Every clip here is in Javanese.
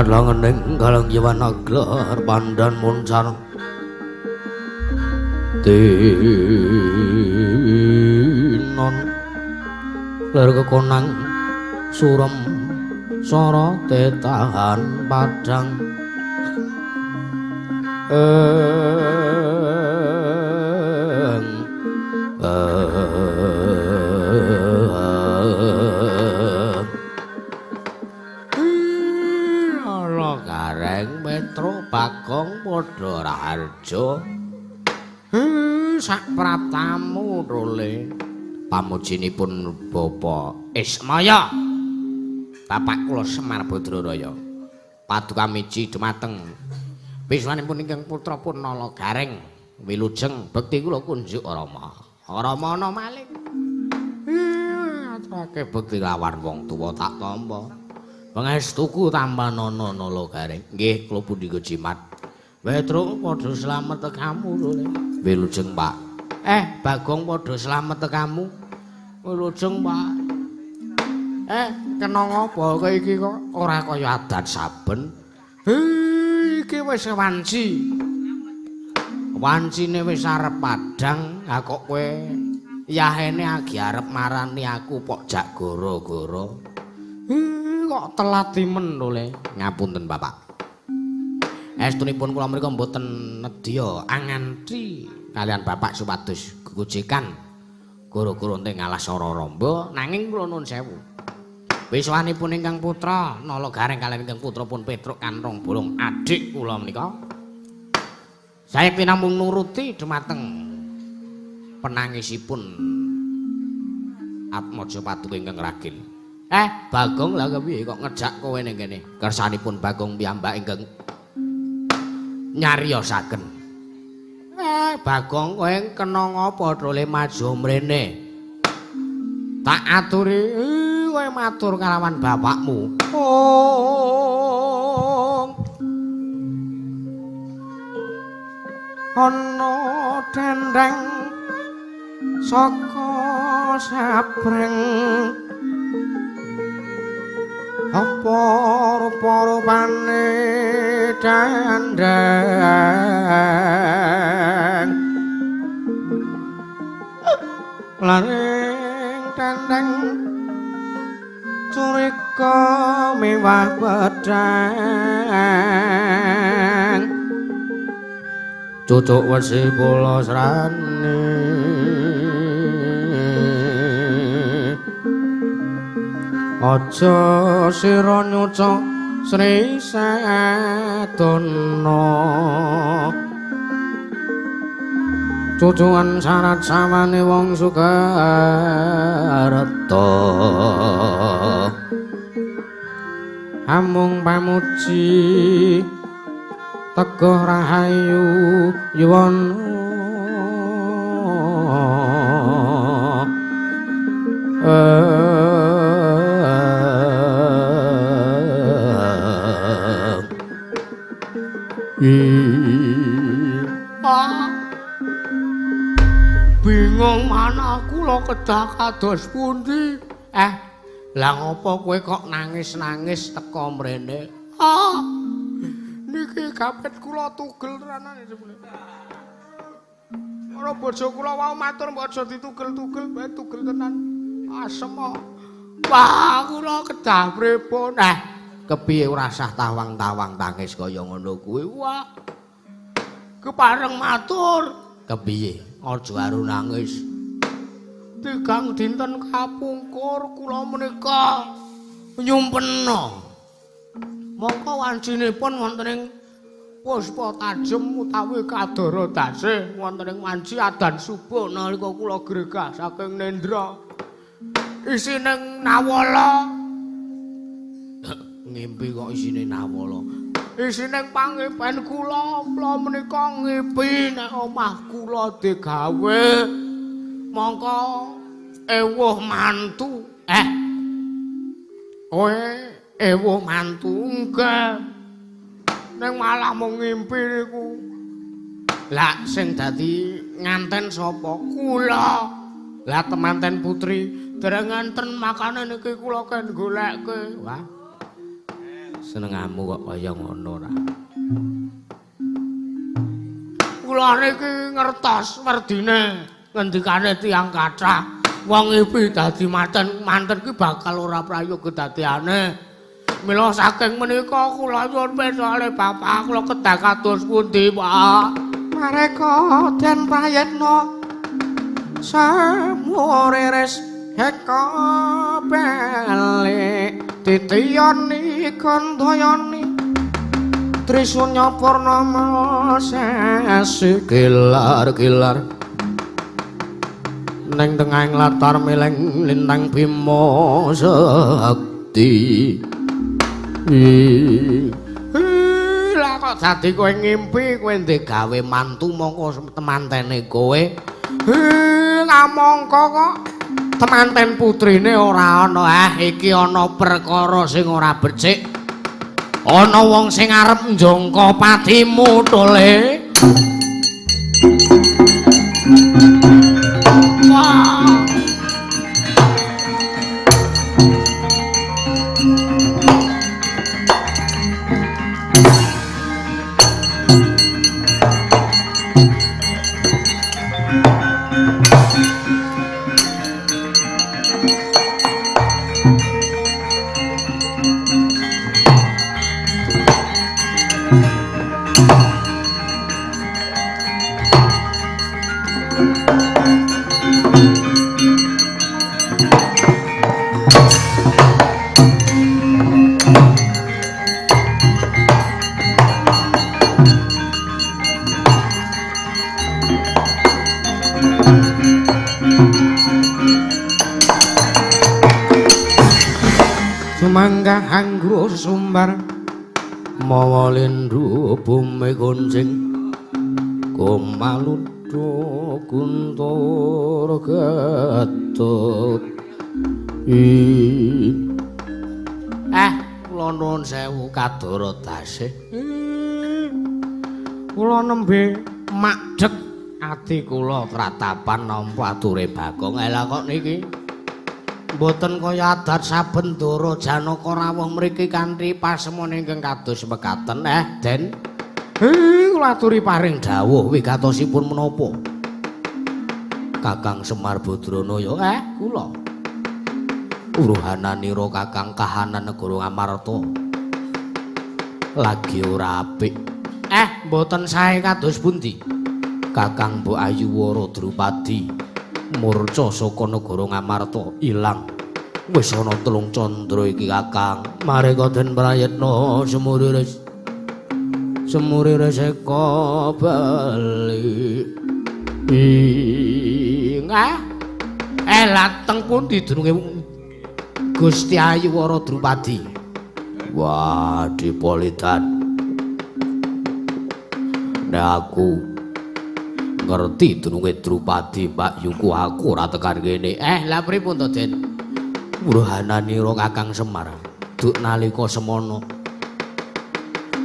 Jagat langening galang yawan aglar pandan muncar tinon ler kekonang surem sora tetahan padang ana Gareng Petro Bagong padha raharja sak praptamu role pamujinipun Bapak Ismaya bapak kula Semar Badraraya paduka miji dumateng wiswanipun ingkang putra pun Nala Gareng wilujeng bekti kula kunjuk Rama. Rama ana malih. Aturake bekti lawan wong tuwa tak tampa. Pangestuku tampanana Nala Gareng. Nggih, kula pundi jimat. Petruk padha slamet tekamu lho. Wilujeng, Pak. Bagong padha slamet tekamu. Wilujeng, Pak. Kena ngapa kowe iki kok ora kaya adat saben? Iki wis wanci. Wancine wis arep padhang, ha kok kowe yahene agi arep marani aku pok jak goro-goro. Kok telat imen lho le. Ngapunten, Bapak. Estunipun kula mriku mboten nedya anganti kalian Bapak supados gegojekan goro-goro ing alas Ora-Ramba, nanging kula nuwun sewu. Wiswanipun ingkang putra Nala Gareng kaliyan ingkang putra pun Petruk Kanrong Bolong adik kula menika. Sayekti namung nuruti dumateng penangisipun Atmaja Paduka ingkang ragil. Bagong lha kepiye kok ngejak kowe ning kene? Kersanipun Bagong piyambak ingkang nyariosaken. Bagong kowe kena ngapa trole maju mrene? Tak aturi kowe matur kalawan bapakmu. Oh. Ana dendeng saka sabreng apa rupa-rupane dandang laring dandang curiga mewah pedang cucuk wesi kula srani aja sira nyucuk Sri Sedana cucukan syarat sawane wong Sukarta amung pamuji teguh rahayu yuwana bingung mana kula kedah kados pundi. Lah ngopo kowe kok nangis-nangis teko mrene? Niki gapet kula tugel tenanan jebule. Ora bojo kula wau matur mbok aja ditugel-tugel, bae tugel tenan. Asem kok. Wah, kula kedah pripun? Kepiye ora sah tawang-tawang tangis kaya ngono kuwi. Wah. Kepareng matur. Kepiye? Aja karo nangis. Tigang dinten kapungkur kula menika nyumpena. Mongko wancinipun wonten ing puspa tajem utawi kadara dasih wonten ing wanci adan subuh nalika kula gregah saking nendra. Isine nawala. Ngimpi kok isine nawala. Isine pangipen kula, kula menika ngipi nek omah kula digawe mongko ewuh mantu. Kowe ewuh mantu nggih. Ning malah mung ngimpi niku. Lah sing dadi nganten sapa? Kula. Lah temanten putri dereng enten makane niki kula ken goleke. Wah. Senengamu kok kaya ngono ra. Kula niki ngertos werdine ngendikane tiyang kathah. Wong ipi dadi manten ki bakal ora prayoga dadeane. Mila saking menika kula nyuwun pirsa bapak kula kedah kados pundi, Pak? Mareka den prayitna samuriris eka bali titiyani kandayani trisunya purnama sesi kilar-kilar ning tengahing latar mileng lintang bima sakti. Lah kok dadi kowe ngimpi kowe ndek gawe mantu mongko temantene kowe. Ngamangka kok temanten putrine ora ana. Ah iki ana perkara sing ora becik. Ana wong sing arep njangka patimu tole. Wah. Sumangga anggur sumbar mawa lindhu bumi kuncing kumaludha guntur getut. Kula nuwun sewu kadara tasih. Kula nembe makdhek ati kula kratapan nampa ature Bagong. Lah kok niki mboten kaya adat saben Ndara Janaka rawuh mriki kanthi pasemon ingkang kados mekaten. Den. Kula aturi paring dawuh wigatosipun menapa? Kakang Semar Badrana ya kula. Uruhananira Kakang kahanan negara Ngamarta lagi ora apik. Mboten sae kados pundi? Kakang Mbok Ayu Wara Drupadi murca saka negara Ngamarta ilang. Wis ana 3 candra iki Kakang. Mareka den prayitna semuriris. Semuriris eka bali. Lah teng pundi dununge Gusti Ayu Wara Drupadi? Wah, Dipolitan. Nek aku ngerti dununge Drupadi Mbak Yuku aku ora tekan kene. Lah pripun to, Den? Wuruhananira Kakang Semar. Duk nalika semono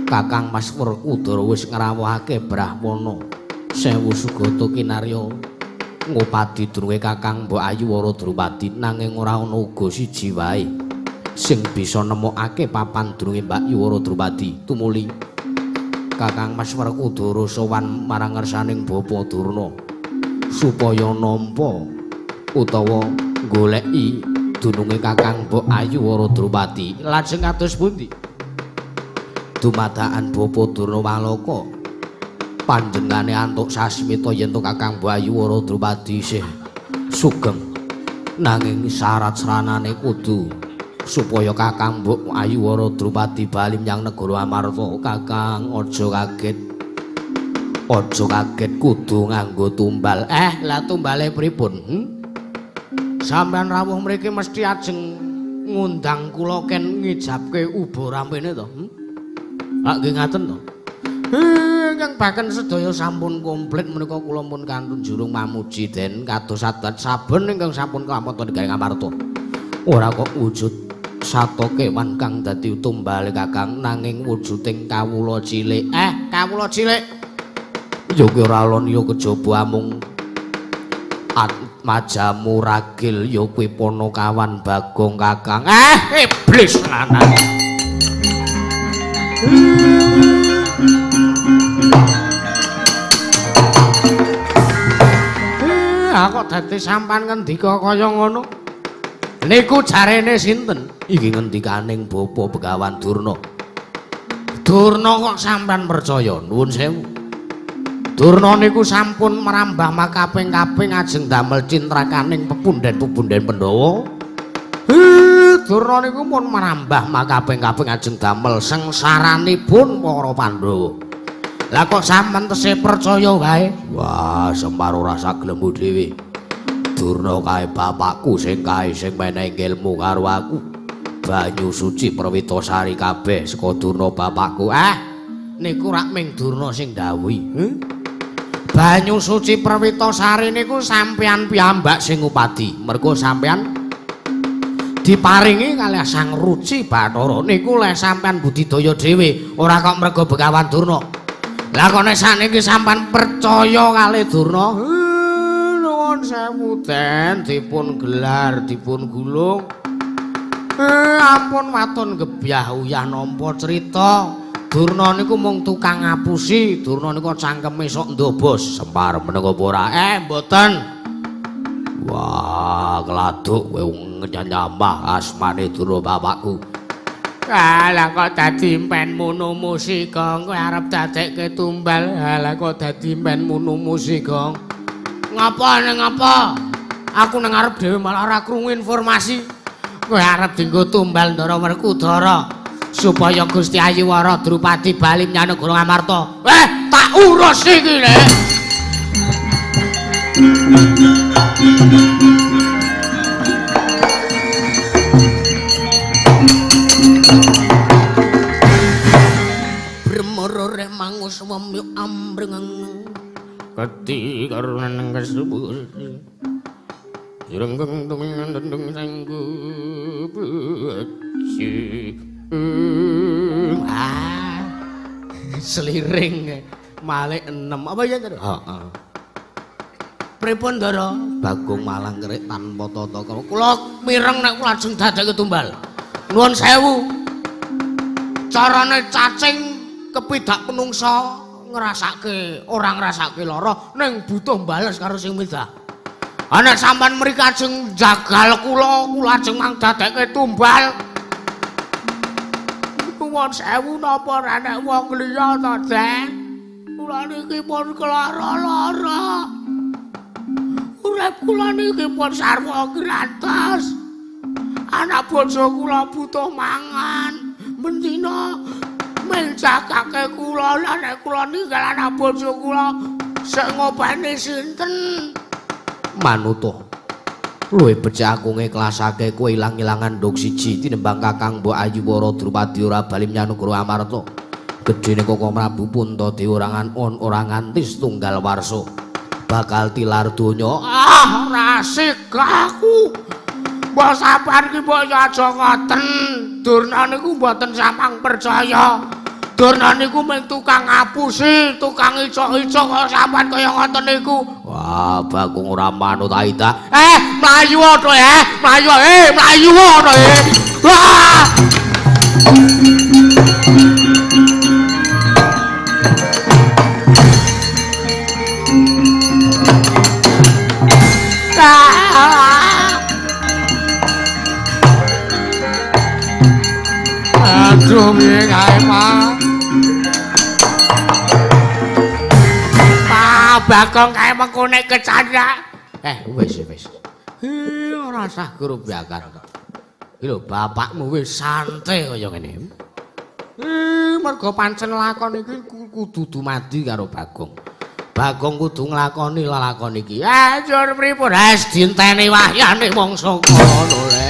Kakang Mas Werkudara wis ngrawuhake Brahmana Sewu Sugata Kinarya ngupadi dununge Kakang Mbok Ayu Wara Drupadi nanging ora ana uga siji wae sing bisa nemokake papan dununge Mbak Ayu Wara Drupadi. Tumuli Kakang Mas Werkudara sowan marang ngersaning Bapa Durna supaya nampa utawa goleki dununge Kakang Mbok Ayu Wara Drupadi. Lajeng kados pundi? Dumadakan Bapa Durna Walaka panjenengane antuk sasmita yen to Kakang Mbok Ayu Wara Drupadi isih sugeng, nanging syarat sranane kudu supaya Kakang Mbok Ayu Wara Drupadi bali menyang negara Amarta. Kakang aja kaget. Aja kaget kudu nganggo tumbal. Lah tumbale pripun? Sampeyan rawuh mriki mesti ajeng ngundang kula ken ngijabke uba rampene to? Lak nggih ngaten to? Ingkang baken sedaya sampun komplit menika kula pun kantun jurung mamuji den kados adat saben ingkang sampun kelampun negari Ngamarta. Ora kok wujud sato kewan kang dadi tumbale Kakang nanging wujuding kawula cilik. Kawula cilik. Ya kuwi ora ana liya kejaba amung atmajamu ragil ya kuwi Panakawan Bagong Kakang. Iblis lanang. Kok dadi sampean ngendika kaya ngono? Niku jarene sinten? Iki ngendikaning Bapa Begawan Durna. Durna kok sampean percaya? Nuwun sewu. Durna niku sampun merambah makaping-kaping ajeng damel cintrakaning pepunden-pepunden Pandhawa. Durna niku pun merambah makaping-kaping ajeng damel sengsaranipun para Pandhawa. Lah kok sampean tesih percaya wae? Wah, Semar ora saglemu dhewe. Durna kae bapakku sing kae sing menehi ilmu karo aku. Banyu suci Perwitasari kabeh saka Durna bapakku. Niku rak ming Durna sing ndhawuhi. Banyu suci Perwitasari niku sampean piyambak sing ngupadi. Mergo sampean diparingi kalih Sang Ruci Bathara niku leh sampean budidaya dhewe, ora kok mergo Begawan Durna. Lah kok nek sakniki sampean percaya kalih Durna? Nuwun sewu den, dipun gelar, dipun gulung. Ampun waton gebyah uyah nampa crita. Durna niku mung tukang ngapusi, Durna niku cangkeme sok ndobos. Semar meneng apa ora? Mboten. Wah, keladuk kowe nyamah asmane Durna bapakku. Alah kok dadi impenmu numusi, Gong. Kowe arep dadekke tumbal. Alah kok dadi impenmu numusi, Gong. Ngapa ning ngapa? Aku nang arep dhewe malah ora krungu informasi. Kowe arep dienggo tumbal Ndara Werkudara supaya Gusti Ayiwara Drupadi bali menyang negara Ngamarta. Tak urus iki, Lek. Bremoro mangus wemyuk ambreng keti karunan kasebut Jirenggeng tumingan tendung sanggu beci. Seliring malik 6 apa ya Ndara? Heeh. Pripun Ndara? Bagong Malang kerik tanpa tata krama. Kula mireng nek kula ajeng dadekke tumbal. Nuwun sewu. Carane cacing kepidak menungsa ngrasake ora ngrasake lara ning butuh bales karo sing midah. Ana sampean mriki ajeng jagal kula, kula ajeng mang dadekke tumbal. Nuwun sewu napa ora enek wong liya to, Den? Kula niki pun kelara-lara. Urip kula niki pun sarwa gratis. Anak bojo kula butuh mangan. Bendina menjagake kula lan nek kula ninggal anak bojo kula sing ngopeni sinten? Manuta. Luwih becik aku ngiklasake kowe ilang-ilangan nduk siji tinimbang Kakang Mbok Ayiwara Drupadi ora bali menyang negara Amarta. Gedhene Koko Prabu Puntadewa ora nganti setunggal warsa. Bakal tilar donya. Ah, rasik aku. Mbok sampean ki mbok ya aja ngoten. Durna niku mboten samang percaya. Durna niku mung tukang ngapusi, tukang icok-icok kok sampean kaya ngoten niku. Wah, Bagong ora manut Aida. Mlayu to mlayu, mlayu to Wah! Aduh, piye kae, Pak? Pak Bagong kae mengko nek kecandhak. Wis wis. Ora usah grobyakan kok. Iki lho bapakmu wis santai kaya ngene. Mergo pancen lakon iki kudu dumadi karo Bagong. Bagong kudu nglakoni lelakon iki. Jur pripun? Wis dinteni wahyane mangsa kono le.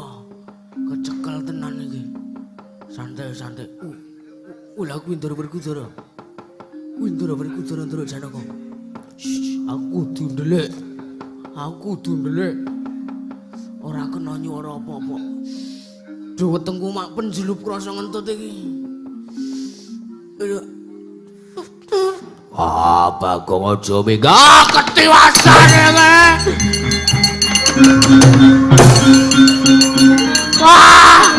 Wah, kecekel tenan iki. Santai-santai. Lah kuwi Ndara Werkudara. Kuwi Ndara Werkudara Ndara Janaka. Aku kudu ndelik. Aku kudu ndelik. Ora kena nyuwara apa-apa. Duh wetengku mak penjulup krasa ngentut iki. Aduh. Ah, Bagong aja minggah ketiwasan iki. Wah!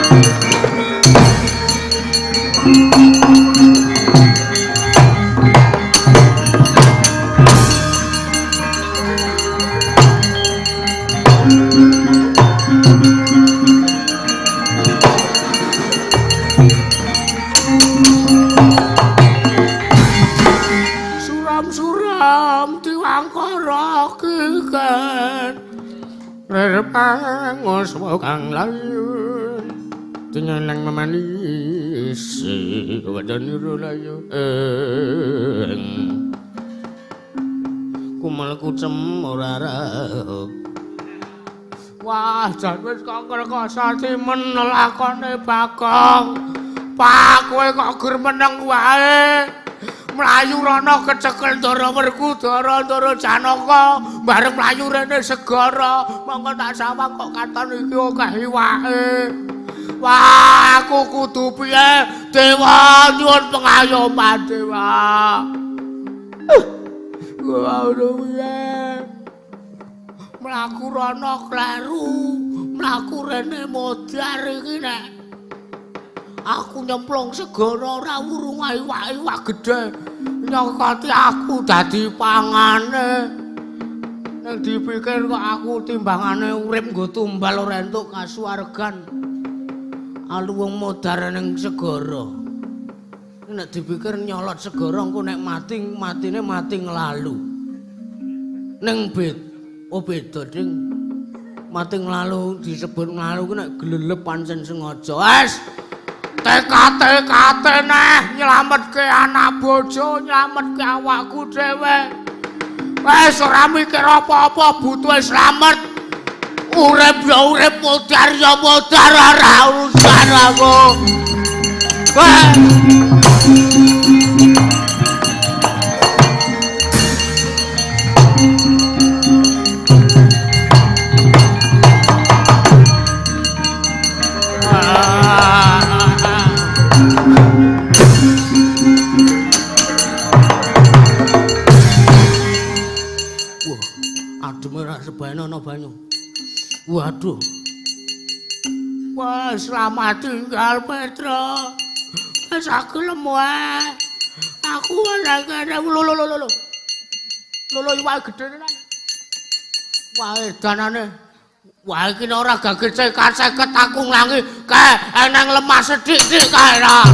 Suram-suram diwangkara kiken. Lir pangus kang layu tinyelang memanis wadanira layu kumel kucem ora raup. Wah, jan wis kok ngrekasa timen lakone Bagong. Pak, kowe kok gur meneng wae. Mlayu rono kecekel Ndara Werkudara Ndara Janaka, bareng mlayu rene segara, mongko tak sawang kok katon iki akeh iwake. Wah, aku kudu piye? Dewa nyuwun pengayoman dewa. Wah, udah piye? Mlaku rono kleru, mlaku rene modar iki nek aku nyemplung segara ora wurung iwak-iwak gedhe nyokoti aku dadi pangane. Nek dipikir kok aku timbangane urip nggo tumbal ora entuk kasuwargan. Aluwung modar ning segara. Nek dipikir nyolot segara engko nek mati matine mati nglalu. Ning oh beda ding. Mati nglalu disebut nglalu ku nek glelep pancen sengaja. Wes tekate neh nyelametke anak bojo, nyelametke awakku dhewe. Wes ora mikir apa-apa, butuhe slamet. Urip ya urip, modar ya modar, ora urusan aku. Wes. Ana banyu. Waduh. Wah, selamat tinggal Petro. Wis aku lemu ae. Aku ora kene lho lho lho lho. Lho iwak gedhe tenan. Wah, danane. Wah, iki ora gage cekat-ceket aku nglangi kae eneng lemah sethik-thik kae ra.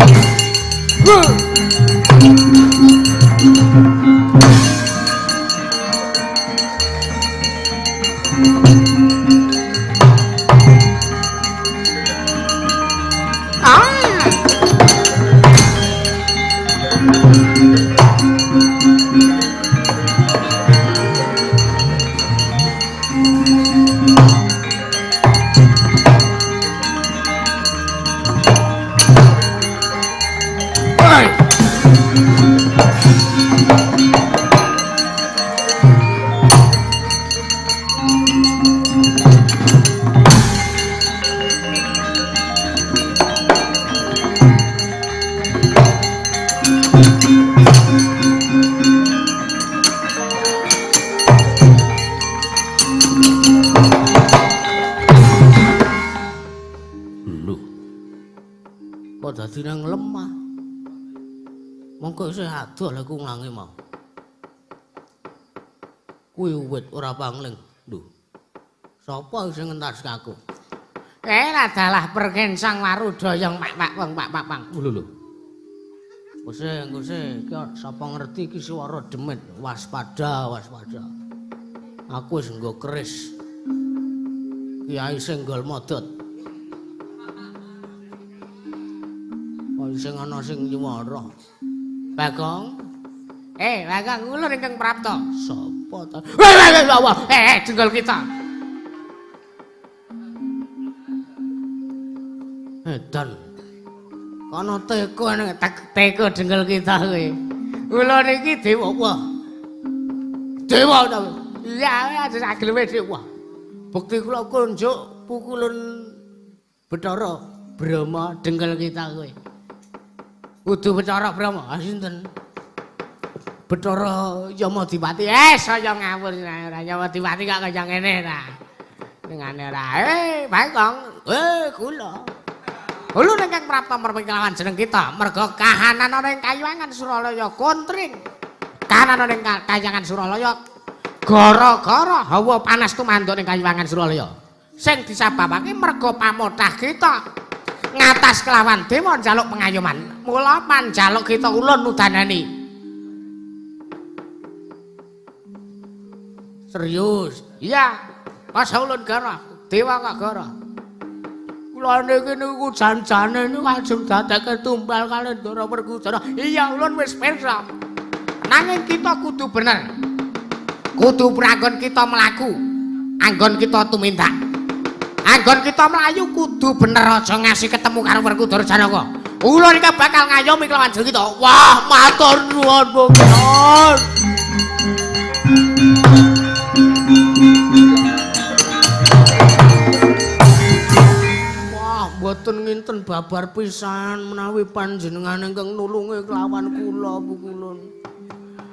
Dadi nang lemah. Mongko isih adoh lha ku nglangi mau. Kuwi wit ora pangling. Lho. Sapa sing ngentas aku? Adalah perkensang Warudayang pak pak wong pak pak pang. Lho lho. Kuse kuse iki sapa ngerti iki swara demit. Waspada waspada. Aku wis nggo keris. Kiai Senggol Modot. Sing ana sing nyuwara. Bagong. Bagong ulun ingkang prapta. Sapa ta? Weh weh weh. Jenggol kita. Edan. Kono teko ning teko dengkel kita kowe. Kula niki dewa. Wah. Dewa ta. Iya, aja sak geleme dewa. Bukti kula kunjuk pukulun Bathara Brahma dengkel kita kowe. Kudu Bathara Brahma. Ha sinten? Bathara Yamadipati. Saya ngawur ora Yamadipati kok kaya ngene ta. Ngene ora. Bagong. Kula. Ulun ingkang prapta merping kelawan jeneng kita merga kahanan ana ing Kayuwangan Suralaya kontring. Kahanan ana ing Kayangan Suralaya gara-gara hawa panas tumanduk ing Kayuwangan Suralaya. Sing disababake merga pamothah kita ngatas kelawan dewa njaluk pengayoman. Mula panjaluk kita ulun udanani. Serius? Iya. Masa ulun gara? Dewa kok gara? Kula niki niku jan-jane niku ajeng dadekke tumbal kalih Ndara Werkudara. Iya, ulun wis pirsa. Nanging kita kudu bener. Kudu pranggon kita mlaku. Anggon kita tumindak. Anggon kita mlayu kudu bener aja ngasih ketemu karo Werkudara Janaka. Ulun iki bakal ngayomi kelawan jeneng kita. Wah, matur nuwun, Bung. Mboten nginten babar pisan menawi panjenengan ingkang nulungi kelawan kula pukulun.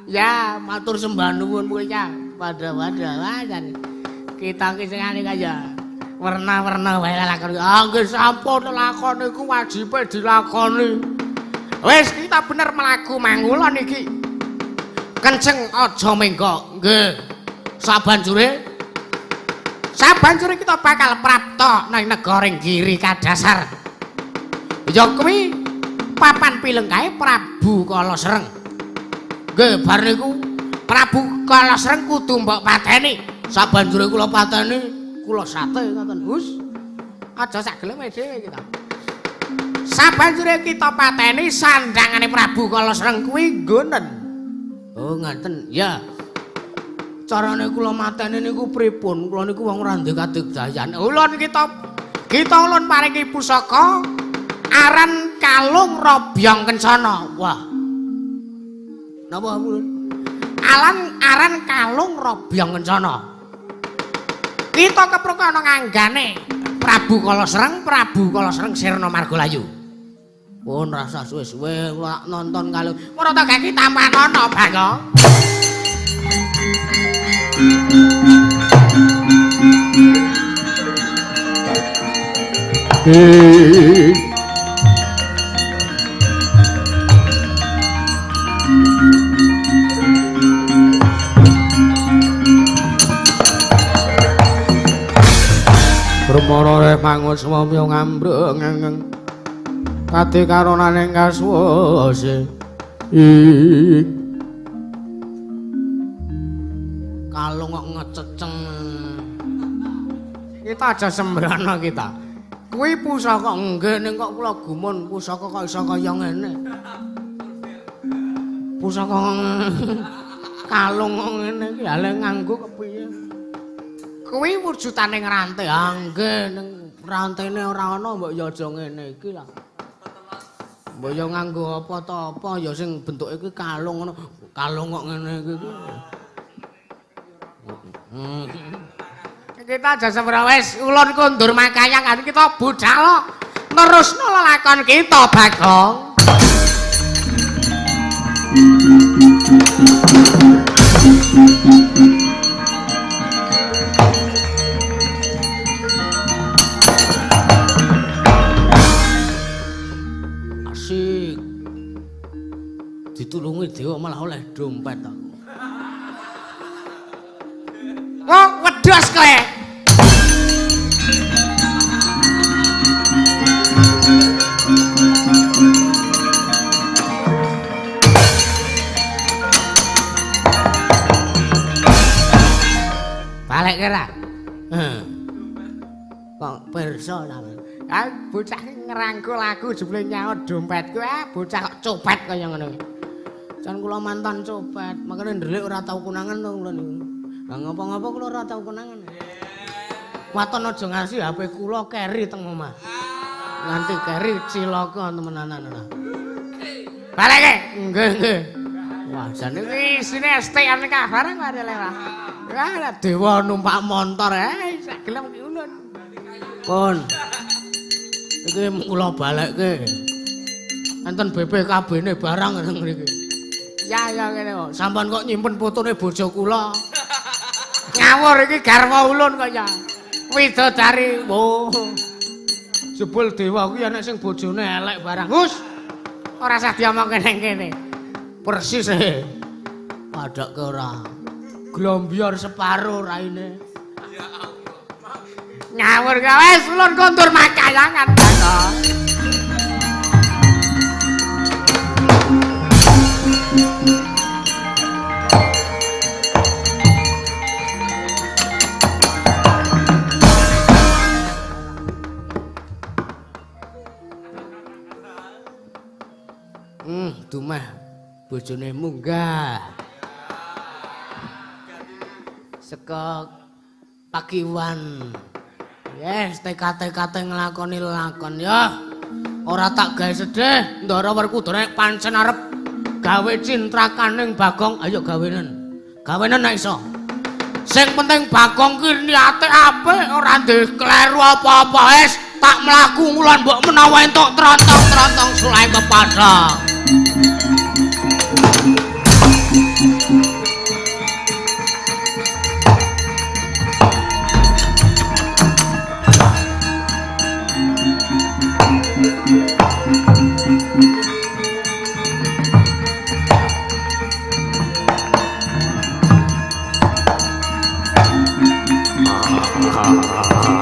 Ya, matur sembah nuwun Bu ya. Padha-padha wae. Kita iki sing ane kaya werna-werna wae lakon. Ah nggih sampun lakon iku wajibe dilakoni. Wis kita bener mlaku mangulon iki. Kenceng aja mengko. Nggih. Sabanjure kita bakal prapta nang negara Giri Kadasar. Ya kuwi papan pilengkae Prabu Kalasereng. Nggih, bar niku Prabu Kalasereng kudu mbok pateni. Sabanjure kula pateni, kula sate ngoten. Hus. Aja sak geleme dhewe kita. Sabanjure kita pateni sandangane Prabu Kalasereng kuwi nggonen. Oh, ngaten. Ya. Carane kula mateni niku pripun? Kula niku wong ora ndek kadigdayan. Ulun kita ulun paringi pusaka aran kalung robyong kencana. Wah. Napa ulun? Aran aran kalung robyong kencana. Kita kepruk ana nganggane Prabu Kalasereng, Prabu Kalasereng sirna margalayu. Pun rasa suwe-suwe kula nonton kalung. Ora ta gak tampanana, Bagong. Permara mangun swamya ngambreng kate karonane kasuwase. Kalung kok ngececeng. Kita aja sembrana kita. Kuwi pusaka nggih ning kok kula gumun pusaka kok iso kaya ngene. Pusaka kalung kok ngene iki lha nganggo kepiye? Kuwi wujudane ngrante. Ha nggih ning rantene ora ana mbok ya aja ngene iki lah. Mbok ya nganggo apa ta apa ya sing bentuke iki kalung ngono. Kalung kok ngene iki. Kita aja sembrono wis ulun kondur makayang kan kita budal nerusno lelakon kita Bagong. Asik. Ditulungi dewa malah oleh dompet aku. Oh, wedhus kowe. Balik kira. Kok pirsa ta? Ah, bocah ngrangkul aku jebule nyaut dompetku. Ah, bocah kok copet kaya ngono. Jan kula mantan copet, makane ndelik ora tau konangan to kula niku. Lah ngopo-ngopo kula ora tau konangan. Waton aja ngasih HP kula keri teng omah. Nganti keri cilaka temenanan ora. Balekke. Nggih, nggih. Wah, jane iki isine ST-an barang wae lah. Wah, dewa numpak montor sak gelem ki ulun. Pun. Iki kula balekke. Enten BPKB-ne barang nang mriki. Ya ya ngene kok. Sampeyan kok nyimpen fotone bojo kula. Ngawur iki garwa ulun kok ya. Widodari. Oh. Jebul dewa kuwi ana sing bojone elek barang. Hus. Ora usah diomongke ning kene. Persis e. Padake ora. Glombior separo raine. Ya Allah. Ngawur wis ulun kondur makayangan. Dumeh bojone munggah. Saka pakiwan. Yes, TK-TK nglakoni lakon ya. Ora tak gawe sedih, Ndara Werkudara pancen arep gawe cintrakaning Bagong, ayo gawenen. Gawenen nek iso. Sing penting Bagong ki niate apik, ora ndek kleru apa-apa wis. Tak mlaku ngulon mbok menawa entuk trontong-trontong sulahe pepadha.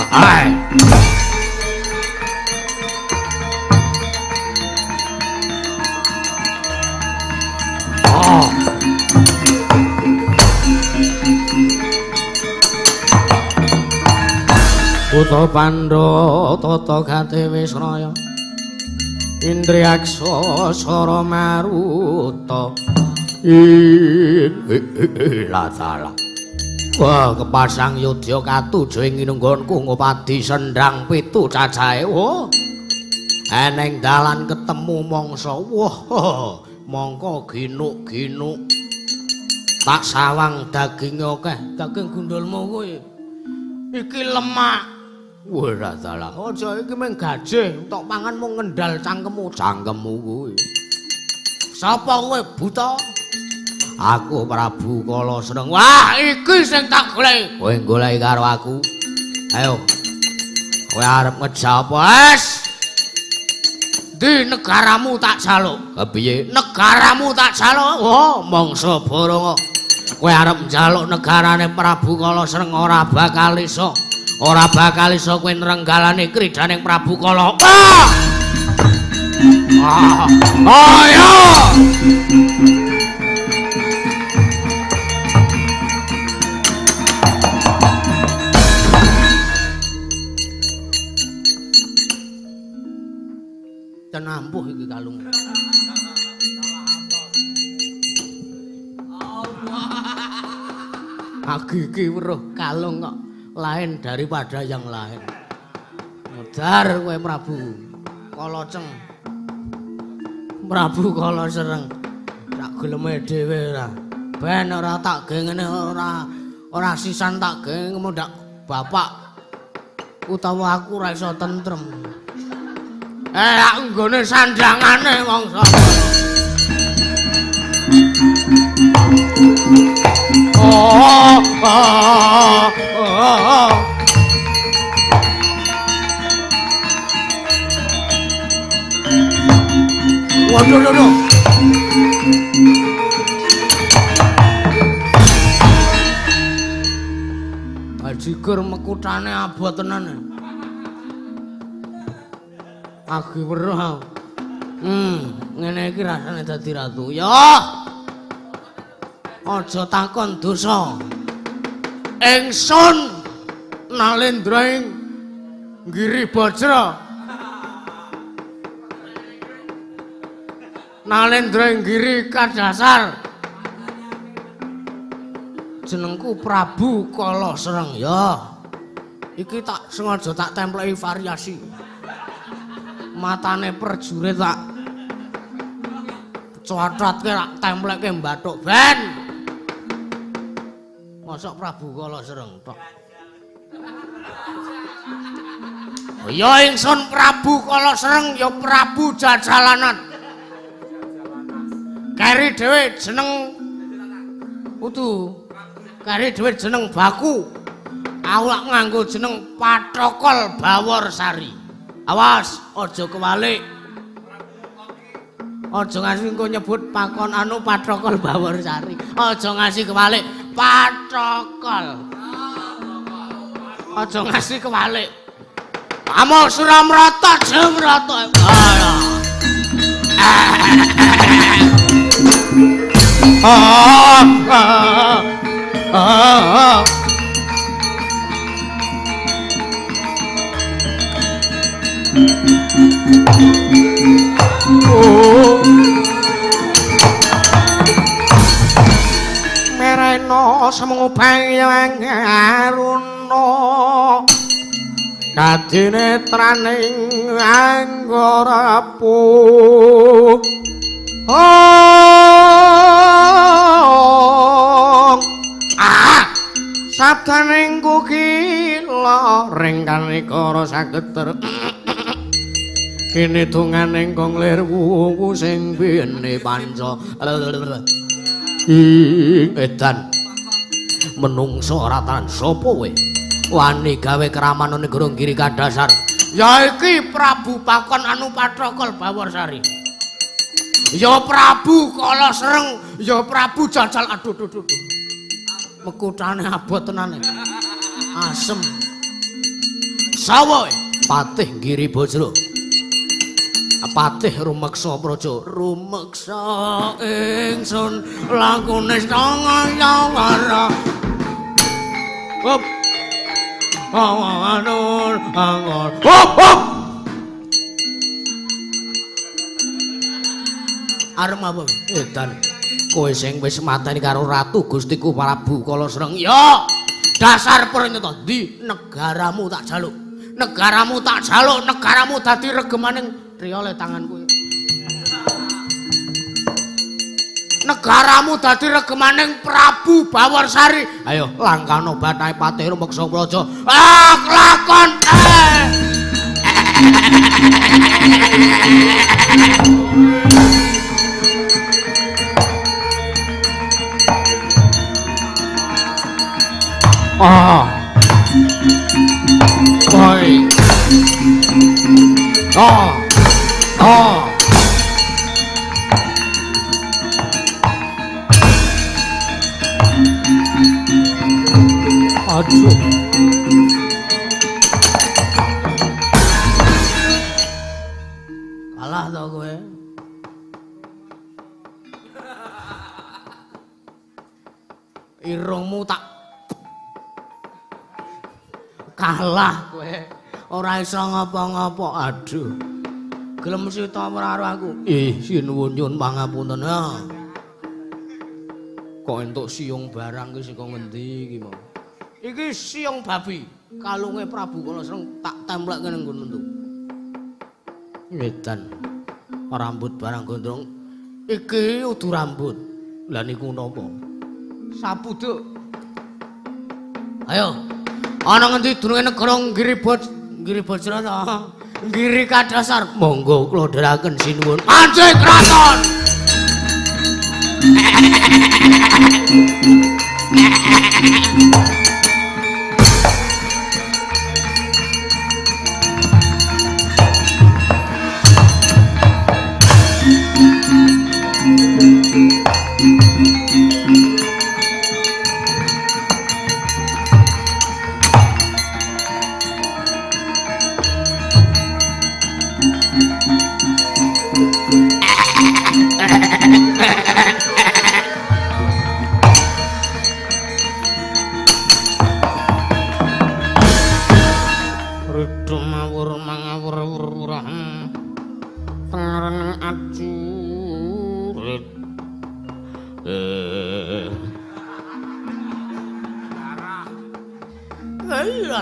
Ai. Oh. Putra Pandhawa tata gate Wisraya Indriyaksa Sara Maruta ing latala. Wah, kepasang yudya katuju ing nggonku ngopadi sendang pitu cacahe. Oh. Eneng dalan ketemu mangsa. Wah, mangka ginuk-ginuk. Tak sawang daginge akeh, daging gundulmu kuwi. Iki lemak. Wah, dalah. Aja iki mung gajih, tok pangan mung ngendal cangkemmu, cangkemmu kuwi. Sapa kowe, buta? Aku Prabu Kala Sreng. Wah, iki sing tak goleki. Kowe goleki karo aku. Ayo. Kowe arep ngejak apa, Es? Ndi negaramu tak jaluk? Kepiye? Negaramu tak jaluk. Oh, mangsa Baranga. Kowe arep njaluk negarane Prabu Kala Sreng ora bakal iso. Ora bakal iso kowe nrenggalane kridaning Prabu Kala. Ah! Ah! Ayo! Ampuh iki kalung. Agi iki weruh kalung kok lain daripada yang lain. Modar kowe Prabu Kalaceng. Prabu Kala Sreng. Tak geleme dhewe ora. Ben ora tak gawe ngene ora sisan tak gawe ndak bapak utawa aku ora iso tentrem. Aku nggone sandangane mangsa. Oh, oh, oh, oh. Waduh, waduh. Bajigur mekutane abot tenan. Agi weruh. Ngene iki rasane dadi ratu. Ya. Aja takon dosa. Ingsun Nalendra ing Giri Bajra. Nalendra ing Giri Kadasar. Jenengku Prabu Kala Sreng. Ya. Iki tak sengaja tak templeki variasi. Matane perjurit tak cocotke tak templekke mbathuk ben. Mosok Prabu Kala Sreng tok. Ya ingsun Prabu Kala Sreng ya Prabu Jajalanan. Keri dhewe jeneng utu. Keri dhewe jeneng Baku. Aku lak nganggo jeneng Pathokol Baworsari. Awas, aja kewalik. Aja ngasih engko nyebut pakon anu Pathokol Baworsari. Aja ngasih kewalik Pathokol. Aja ngasih kewalik. Amo Suramrata Jemrata. Mereno semungupang aruna kadinetraning anggarapu. Ah, sabdaning kukila ring kanikara sageter kene donganing kong lir wuwu sing bene panca ing edan menungso ora tahan sapa kowe wani gawe keraman negara Giri Kadasar. Ya iki Prabu Pakon anu Pathokol Baworsari. Ya Prabu Kala Sreng, ya Prabu Jajal. Aduh duh duh. Mekutane abot tenane. Asem. Sawa Patih Giri Bajra. Patih rumeksa praja, rumeksa ingsun lakune setengah. Hop. Awanun angor. Hop hop. Arep apa? Edan. Kowe sing wis mateni karo Ratu Gustiku Prabu Kala Sreng. Ya, dasar pernyata ndi negaramu tak jaluk. Negaramu tak jaluk, negaramu dadi regemaning riyole tanganku. Negaramu dadi regemaning Prabu Baworsari. Ayo langkano bathae Patih Rumeksa Praja. Ah, kelakon. Ah. Oi. Ah. Ah. Aduh. Kalah to kowe. Irungmu tak kalah kowe. Ora iso ngapa-ngapa. Aduh. Gelem sita ora karo aku. Ih, sinuwun nyuwun pangapunten. Kok entuk siung barang ki saka ngendi iki mau? Iki siung babi, kalunge Prabu Kala Sreng tak templekke ning nggon mentu. Edan. Rambut barang gondrong. Iki udu rambut. Lah niku napa? Sapu, Duk. Ayo. Ana ngendi dununge negara Giri Giri Bajra ta? Giri Kadasar. Monggo kula dherekaken sinuwun. Manjing kraton.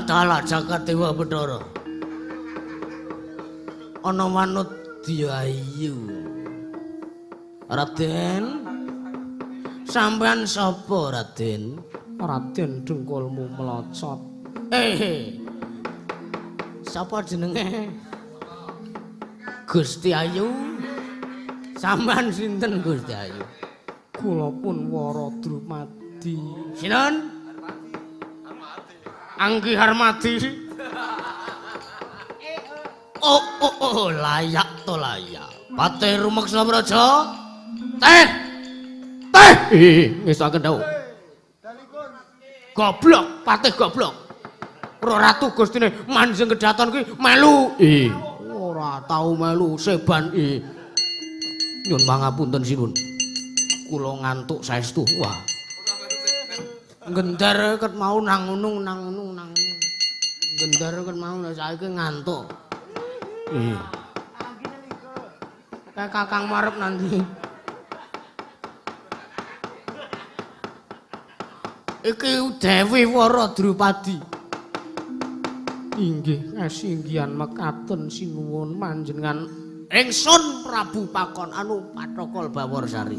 Dalah jagat Dewa Bathara. Ana manudya ayu. Raden, sampean sapa Raden? Raden dengkulmu melocot. Sapa jenenge? Gusti Ayu. Sampean sinten Gusti Ayu? Kula pun Wara Drupadi. Sinten? Anggi Harmadi. Oh, oh, oh, layak to layak. Patih rumeksa praja. Teh. Teh. Ngestokaken dawuh. Goblok, patih goblok. Ora ratu gustine manjing kedaton kuwi melu. Ora tau melu seban. Nyun pangapunten sinuwun. Kula ngantuk saestu. Wah. Gendar ket mau nang ngunung nang ngunung nang ngunung. Gendar ket mau saiki ngantuk. Kayak kakang marep nanti. Iki Dewi Wara Drupadi. Inggih kasinggihan mekaten sinuwun panjenengan ingsun Prabu Pakon anu Pathokol Baworsari.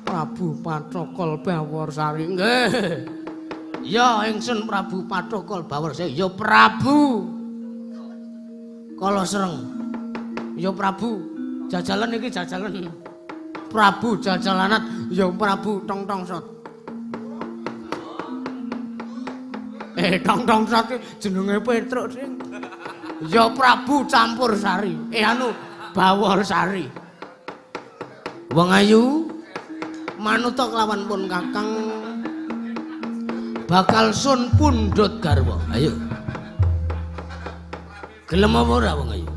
Prabu Pathokol Baworsari. Nggih. Ya ingsun Prabu Pathokol Baworsari. Ya Prabu. Kala sereng. Ya Prabu, jajalan iki jajalan. Prabu jajalanat, ya Prabu tong tong sot. Tong tong sot jenenge Petruk sing. Ya Prabu campur sari. Anu Baworsari. Wong ayu manuta kelawan pun kakang bakal sun pundhut garwa. Ayo. Gelem apa ora wong ayu?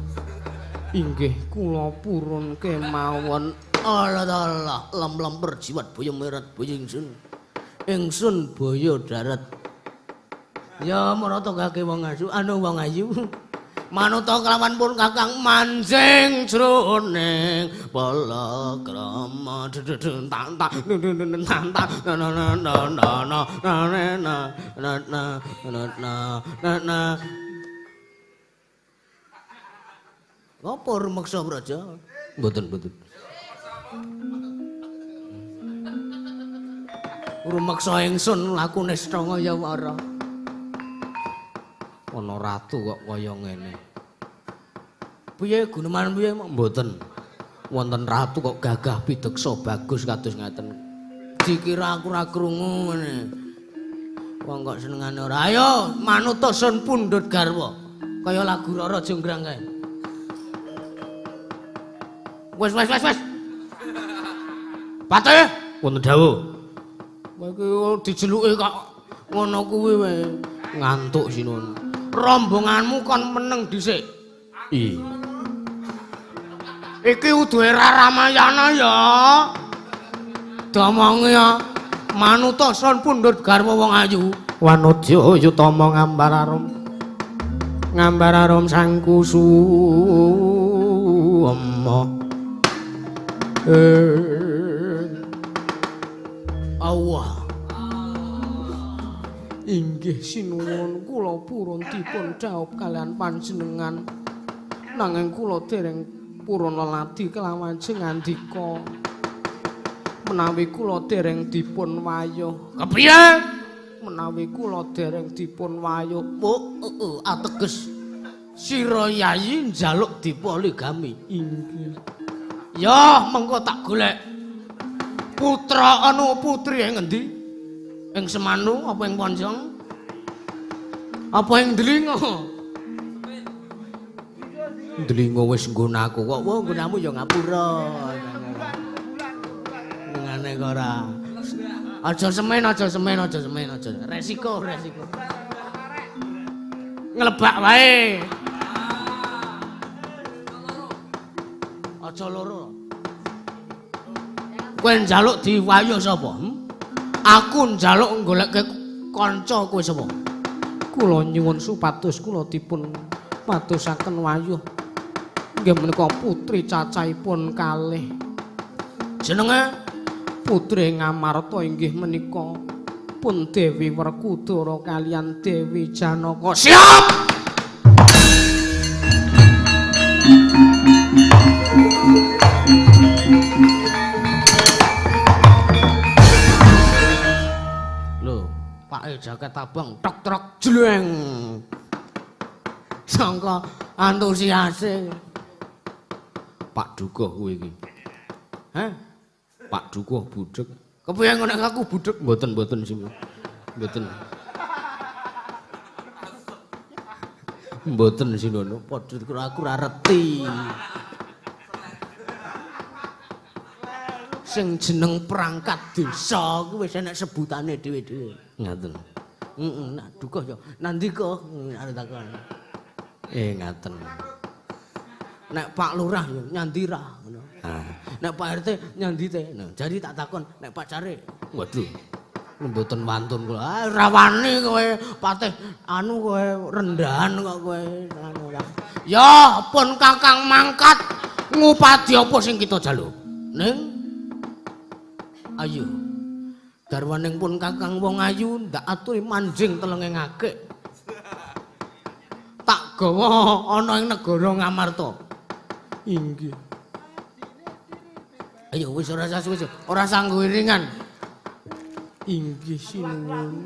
Inggih kula purun kemawon. Allah Allah, lem-lem perjiwat boyo merat boyo ingsun. Ingsun boyo darat. Ya marata kake wong ayu, anu wong ayu. Manuta kelawan pun kakang manjing jroning palakrama tak tak tak na na na na na na na na na na na. Apa rumeksa praja? Mboten, mboten. Rumeksa ingsun lakune setanga ya wara. Ana ratu kok kaya ngene. Piye guneman piye? Mboten. Wonten ratu kok gagah pideksa bagus kados ngaten. Dikira aku ora krungu ngene. Wong kok senengane ora. Ayo manuta sun pundhut garwa. Kaya lagu Rara Jonggrang kae. Wes wes wes wes. Patih wonten dawuh. Kowe iki dijeluki kok ngono kuwi wae. Ngantuk sinuwun. Rombonganmu kon meneng dhisik. Iki udu era Ramayana ya. Domonge ya. Manuta sun pundhut garwa wong ayu. Wanudya yutama ngambar arum. Ngambar arum sang kusuma. Allah. Inggih sinuwun kula purun dipun dhaup kalian panjenengan. Nanging kula dereng purun leladi kelawan ngandika. Menawi kula dereng dipun wayuh. Kepriye? Menawi kula dereng dipun wayuh. Oh, ateges sira yayi njaluk dipoligami. Inggih. Ya, mengko tak golek putra anu putri ing ngendi? Ing Semanu apa ing Ponjong? Apa ing Dlingo? Dlingo wis nggonaku kok. Wah, nggonamu ya ngapura. Ngene kok ora. Aja semen, aja semen, aja semen, aja. Resiko, resiko. Nglebak wae. Aja loro. Kowe njaluk diwayuh sapa? Aku njaluk golekke kanca kowe sapa? Kula nyuwun supados kula dipun padosaken wayuh. Inggih menika putri cacahipun kalih. Jenenge Putri Ngamarta inggih menika pun Dewi Werkudara kaliyan Dewi Janaka. Siap! jaket abang tok trok jleng. Sangka antusiase. Pak Dukuh kuwi iki. Hah? Pak Dukuh budheg. Kepiye ngono nek aku budheg? Mboten-mboten sing. Mboten. Mboten sinono, padha aku ora reti. Sing jeneng perangkat desa kuwi wis enek sebutane dhewe-dhewe. Ngaten. Heeh, nak dukuh ya nandika arep takon. Ngaten. Nek Pak Lurah ya nyandira ngono. Nek Pak RT nyandite. Nah, jadi tak takon nek Pak Carik. Waduh. Mboten wantun kula. Ah, ora wani kowe patih anu kowe rendahan kok kowe anu ora. Ya pun Kakang mangkat ngupadi apa sing kita jaluk. Ning ayo. Garwaning pun Kakang wong ayu ndak aturi manjing telenge ngakik. Tak gawa ana ing negara Ngamarta. Inggih. Ayo wis ora usah suwe, ora sanggo iringan. Inggih sinuwun.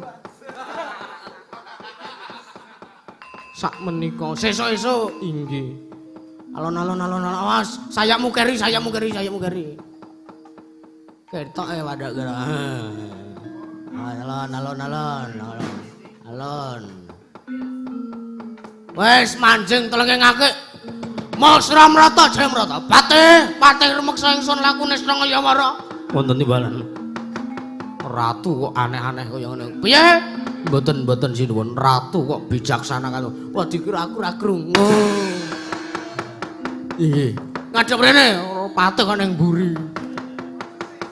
Sak menika sesuk-esuk inggih. Alon-alon alon-alon awas, sayapmu keri, sayapmu keri, sayapmu keri. Ketoke wadak kira. Alon alon alon alon. Alon. Wis manjing telenge ngakik. Mosra mrata jaya mrata. Patih, patih rumeksa ingsun lakune sranga yawara. Wonten timbalan. Ratu kok aneh-aneh kaya ngene. Piye? Mboten-mboten sinuwun, ratu kok bijaksana karo. Wah dikira aku ora krungu. Inggih. Ngadhep rene, patih kok ning mburi.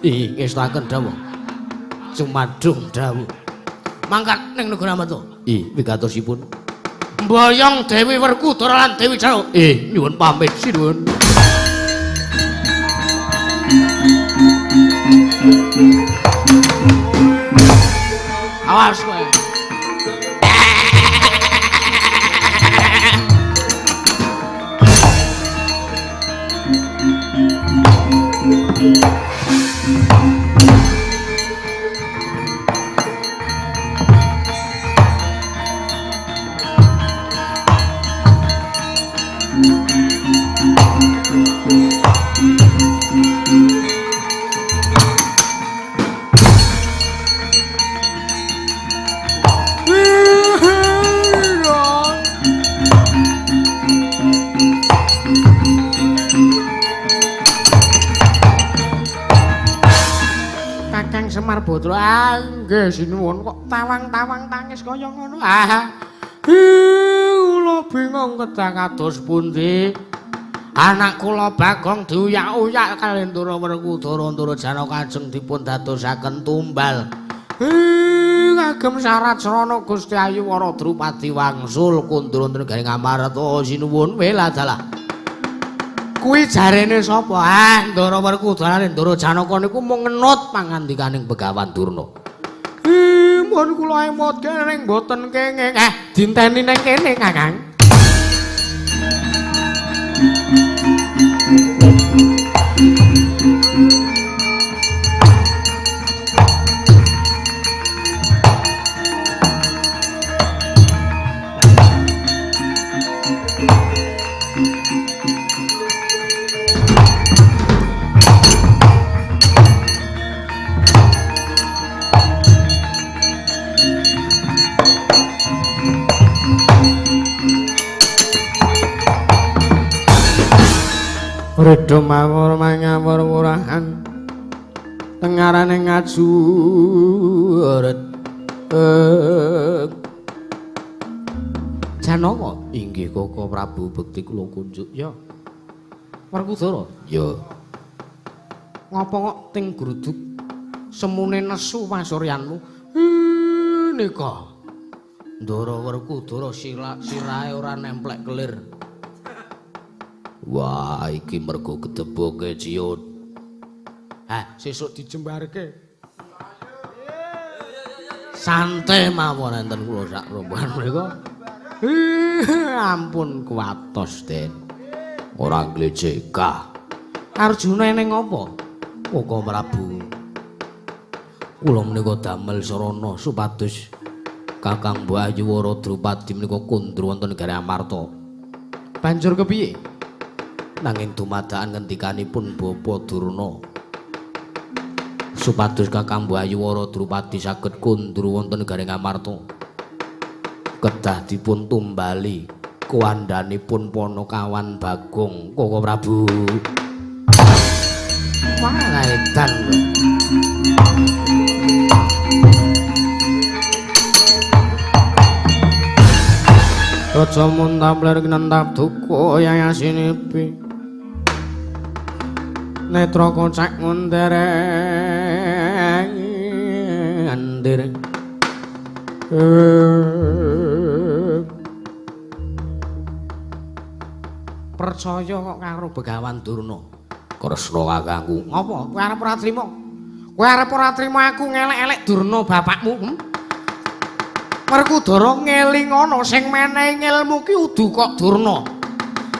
Inggih, ngestaken dawuh. Sumadung dawuh. Mangkat ning negara Amarta. Ih, wigatosipun. Mboyong Dewi Werkudara lan Dewi Janaka. Nyuwun pamit sinuwun. Awas kowe. Kakang Semar Bodro, nggih sinuwun kok tawang-tawang tangis kaya ngono. Kula bingung kedah kados pundi. Anak kula Bagong diuyak-uyak kalih Ndara Werkudara Ndara Janaka kajeng dipun dadosaken tumbal. Kagem syarat srana Gusti Ayu Wara Drupadi wangsul kundur wonten negari Ngamarta sinuwun weladalah. Kuwi jarene sapa? Ndara Werkudara Ndara Janaka niku mung ngenut pangandikaning Begawan Durna. Mun kula emot ning mboten kenging. Dinteni ning kene, Kakang. Redha mawur mangawur wurahan tengarane ngajuret. Janaka inggih Koko Prabu bekti kula kunjuk ya. Werkudara ya. Ngapa kok ting gruduk semune nesu pasuryanmu? Nika. Ndara Werkudara sirahe ora nemplek kelir. Wah, iki mergo gedeboke ciut. Sesuk dijembarke. Santai mawon enten kula sak rombongan mriku. Ampun kuwatos, Den. Ora nglecekah. Arjuna ning apa? Koko Prabu. Kula menika damel sarana supados Kakang Mbok Ayu Wara Drupadi menika kondur wonten negari Amarta. Banjur kepiye? Nanging dumadakan ngendikanipun Bapa Durna supados Kakang Mbok Ayu Wara Drupadi saged kondur wonten negari Amarta, kedah dipun tumbali kuwandhanipun Panakawan Bagong Koko Prabu. Wah, edan kowe. Raja muntapler kinentap duka yayasinipi. Netra kocek ngundereng andir. Percaya kok karo Begawan Durna. Kresna kakangku. Ngopo? Kowe arep ora trima? Kowe arep ora trima aku ngelek-elek Durna bapakmu? Werkudara ngelingono sing menehi ngelmu ki udu kok Durna.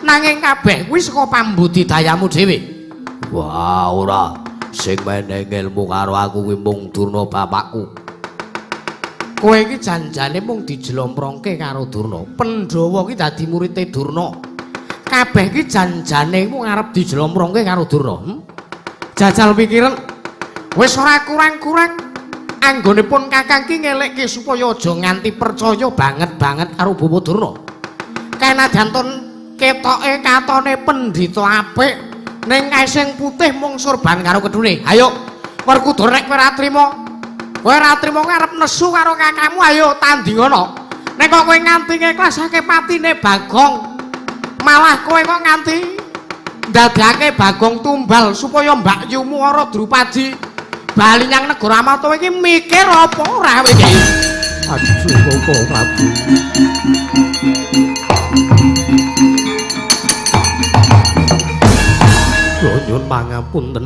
Nanging kabeh kuwi saka pambudidayamu dhewe. Wah, ora. Sing menehi ngelmu karo aku kuwi mung Durna bapakku. Kowe iki janjane mung dijlomprongke karo Durna. Pandhawa ki dadi murite Durna. Kabeh iki janjane mung arep dijlomprongke karo Durna. Jajal pikiran wis ora kurang-kurang anggonipun kakang ki ngelekke supaya aja nganti percaya banget-banget karo Bapa Durna. Kanajan ton ketoke katone pendhita apik ning kae sing putih mung surban karo kedune. Ayo Werkudara nek kowe ora trima, kowe ora trima arep nesu karo kakangmu, ayo tandingono. Nek kok kowe nganti ngeklasake patine Bagong, malah kowe kok nganti ndadekake Bagong tumbal supaya mbakyumu Wara Drupadi bali nyang negara Amarta iki mikir apa ora kowe iki? Aduh Koko Prabu. Kula nyuwun pangapunten.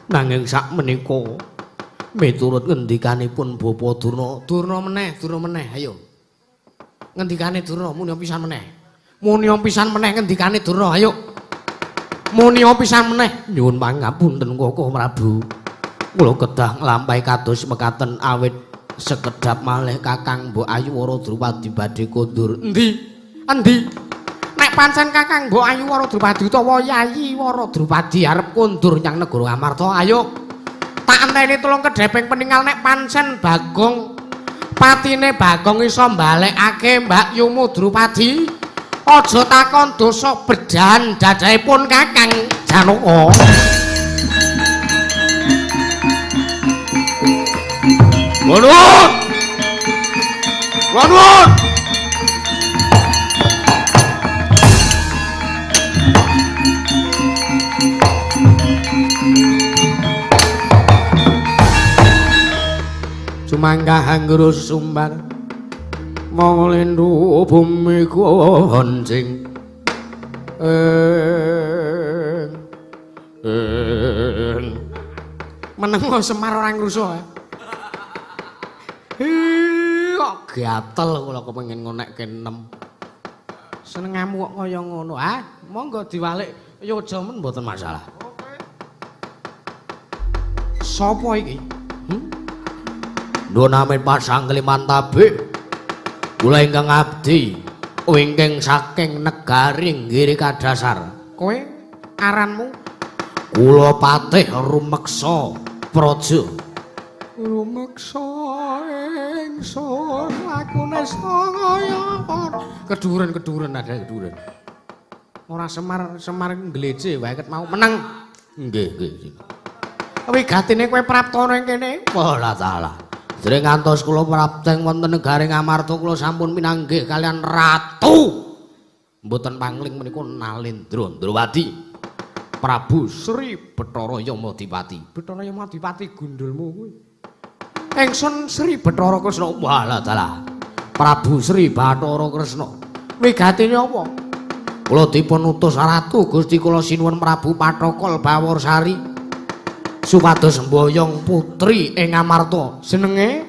Nanging sak menika miturut ngendikanipun Bapa Durna, Durna meneh, ayo. Ngendikane Durna muni pisan meneh. Muni pisan meneh ngendikane Durna, ayo. Muni pisan meneh. Nyuwun pangapunten Koko Prabu. Kula kedah nglampahi kados mekaten awit sekedhap malih Kakang Mbok Ayu Wara Drupadi badhe kondur. Endi? Endi? Nek pancen Kakang Mbok Ayu Wara Drupadi utawa Yayi Wara Drupadi arep kondur nyang negara Amarta, ayo tak enteni tulung kedheping peninggal nek pancen Bagong patine Bagong iso mbalekake mbakyumu Drupadi. Aja takon dosa bedan dadahipun Kakang Janaka. Nuwun. Nuwun. Sumangga angguru sumbar mong lindu bumi goncing. Meneng Semar ora ngrusuh. Kok gatel kula kepengin ngonekke 6. Senengamu kok kaya ngono, ah? Monggo diwalik ya aja men mboten masalah. Sopo iki? Nuwun amin pasang kalimantabe. Kula ingkang abdi wingking saking negari Giri Kadasar. Kowe aranmu? Kula Patih Rumeksa Praja. Rumeksa ingsun lakune saya keduren-keduren ada keduren. Ora Semar, Semar nglece wae ket mau meneng. Nggih, nggih. Wigatine kowe praptana ing kene. Wala taala. Jere ngantos kula prapteng wonten negari Ngamarta kula sampun pinanggih kalian ratu. Mboten pangling menika Nalendra Ndrawati. Prabu Sri Bathara Yamadipati. Bathara Yamadipati gundulmu kuwi. Ingsun Sri Bathara Kresna. Wala taala. Prabu Sri Bathara Kresna. Wigatine apa? Kula dipun utus Ratu Gusti kula sinuwun Prabu Pathokol Baworsari supados mboyong putri ing Amarta. Jenenge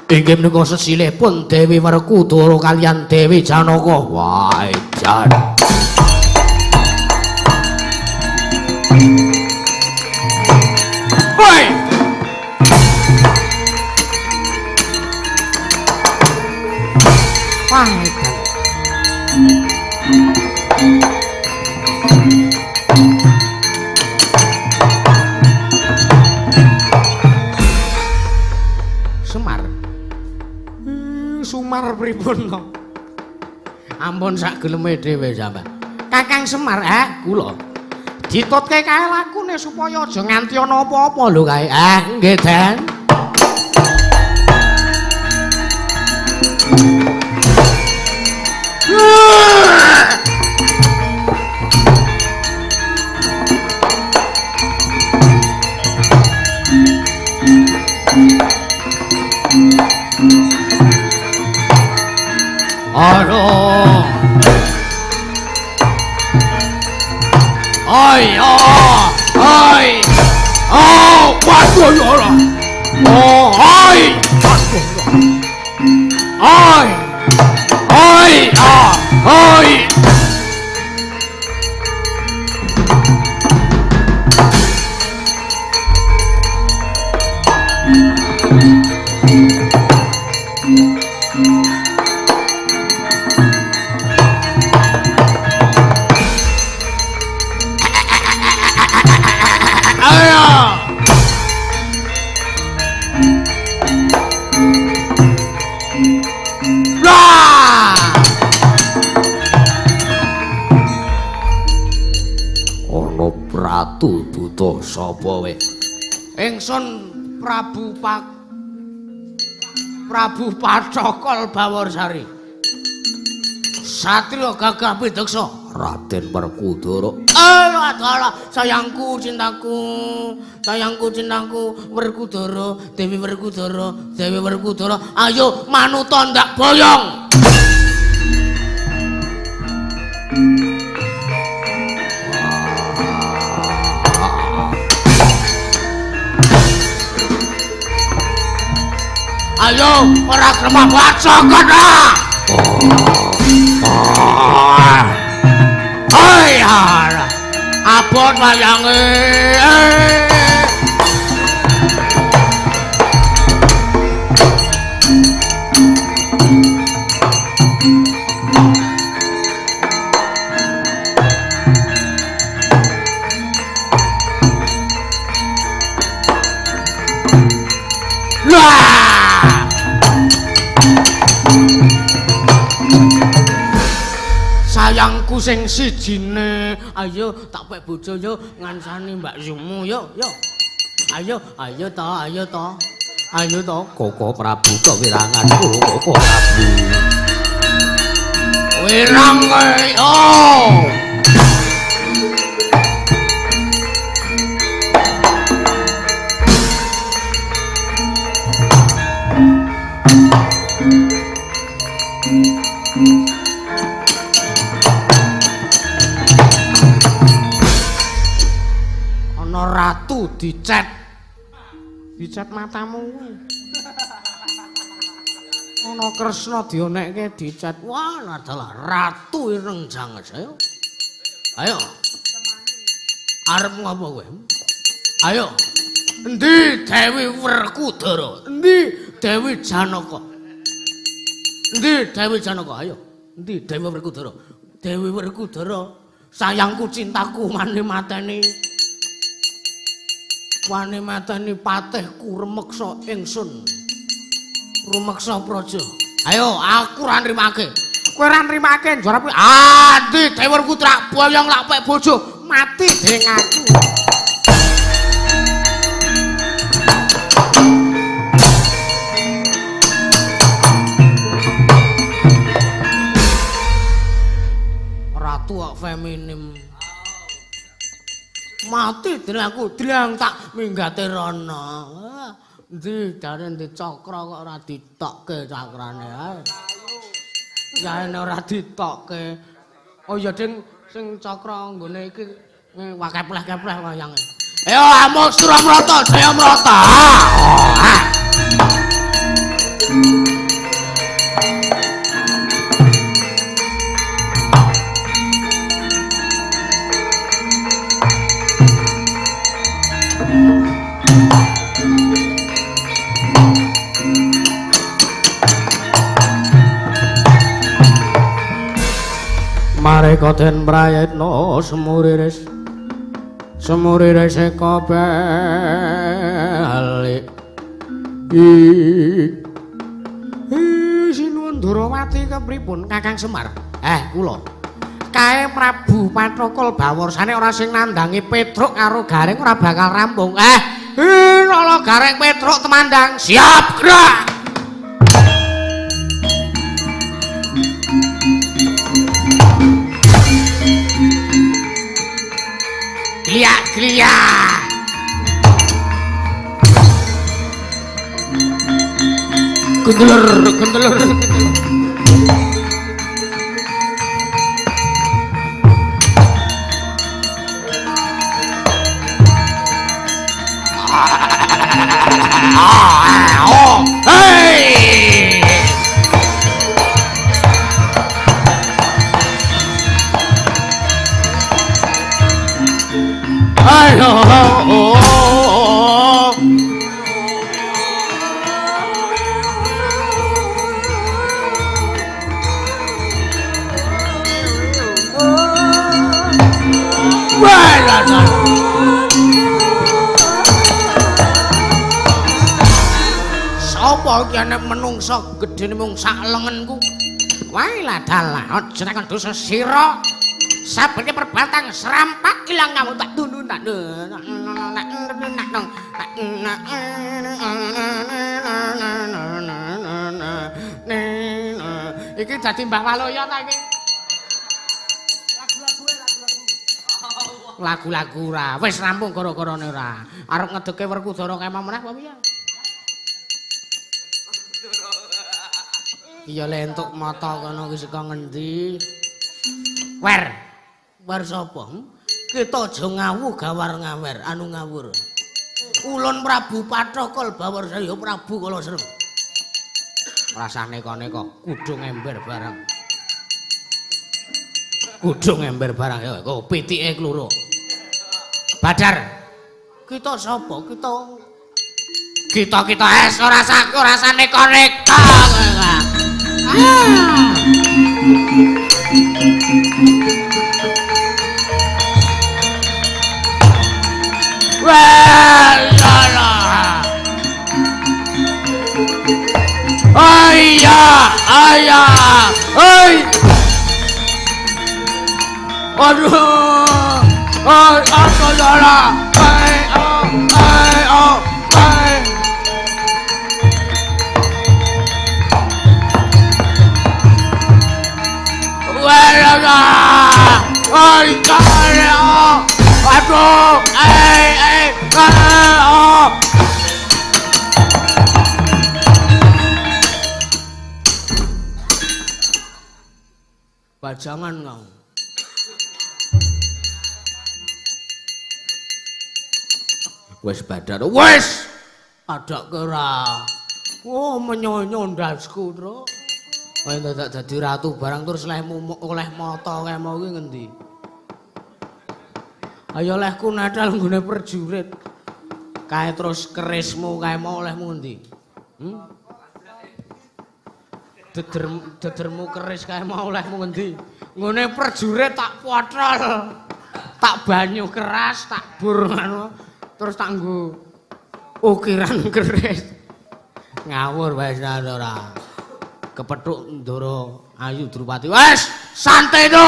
inggih menika sesilihipun Dewi Werkudara kaliyan Dewi Janaka. Wah, jan. Woi. Wah, edan. Semar. Sumar pripun to? Ampun sak geleme dhewe sampean. Kakang Semar, kula. Ditutke kae lakune supaya aja nganti ana apa-apa lho kae. Nggih, Den. Aduh. Ai, ah, ai. Oh, waduh ya Allah. Oh, ai. Waduh. Ai. Ai, ah, ai. Ratu buta sapa we? Ingsun Prabu Prabu Pacokol Bawarsari. Satria gagah pideksa Raden Werkudara. Adalah sayangku cintaku, sayangku cintaku Werkudara, Dewi Werkudara, Dewi Werkudara. Ayo manuta ndak boyong. Ayo ora gremah bacokon ah. Hai abot wayange. Sayangku sing sijine, ayo tak pek bojo yo ngancani Mbak Yumu yo yo. Ayo ayo to, ayo to. Ayo to Koko Prabu kok wirangan Koko Prabu. Wirang kowe. Oh. Ratu dicet. Dicet matamu. Ana Kresna dionekke dicet. Wah, adalah Ratu ireng janges. Ayo. Ayo. Arep ngopo kowe? Ayo. Endi Dewi Werkudara? Endi Dewi Janaka? Endi Dewi Janaka? Ayo. Endi Dewi Werkudara? Dewi Werkudara, sayangku cintaku wani mateni. Wani mateni patihku rumeksa ingsun. Rumeksa praja. Ayo, aku ora nrimake. Kowe ora nrimake njur aku. Ah, ndi Dewi Werkudara boyong lak pek bojo, mati dening aku. Ratu kok feminim. Mati dening aku, dlang tak minggate rono. Endi jare endi cakra kok ora ditokke cakrane ae. Yaene ora ditokke. Oh ya ding sing cakra nggone iki wakepleh-kepleh wayange. Ayo amuk Suramrata, Jayamrata. Oh. Nalika den prayitna semuriris semuriris eka balik. Sinuwun Ndorowati kepripun Kakang Semar? Kula. Kae Prabu Pathokol bawarsane ora sing nandangi Petruk karo Gareng ora bakal rampung. Nala Gareng Petruk temandang. Siap gerak. Gliak gliak. Kenteler kenteler. Hey! Ayo, sapa iki ana menungsa gedene mung sak lengenku. Wae ladalah aja takon dosa sira. Sabene perbatang serampak ilang kamu tak tunun tak. Iki dadi Mbah Waloyo ta iki? Lagu-lagu ora. Wis rampung gara-garane ora. Arep ngedeke Werkudara kae meneh apa piye? Iya lentuk mata kono ki saka ngendi? Wer. Wer sapa? Kita aja ngawu gawar ngawer anu ngawur. Ulun Prabu Pathokol Bawarsaya Prabu Kala Sreng. Rasane neko-neko kudung ember barang. Kudung ember barang ya kok pitike kluro. Badar. Kita sapa? Kita es ora saku rasane neko-neko. Ayah, ayah, hey, aduh, ay, apa salah, ay, oh, ay, oh, ay. Ay, aduh, ay, ay, oh. Bajangan kau. Wes badar, wes. Ada kera. Oh, menyonyo ndasku, Tru. Kowe dadak dadi ratu barang terus lehmu oleh mata kae mau ki ngendi? Ayo lehku netel nggone prajurit. Kae terus kerismu kae mau olehmu ngendi? Hmm? Dedermu keris kae mau olehmu ngendi? Nggone prajurit tak pothol. Tak banyu keras, tak bur ngono. Terus tak nggo ukiran keris. Ngawur wae ora. Kepethuk Ndara Ayu Drupadi. Wes, santai to.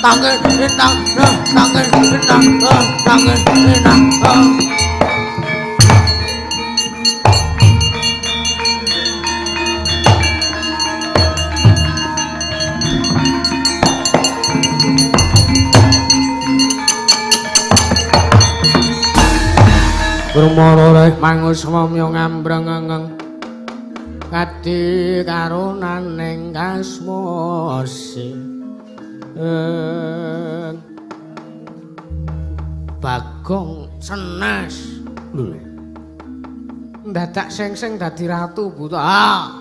Tangan tang tangan tang tangan tang. Rumara manguswamya ngambrengeng kadi karunaning kasmose. Bagong senes lho. Ndadak seng-seng dadi ratu buta. Ah.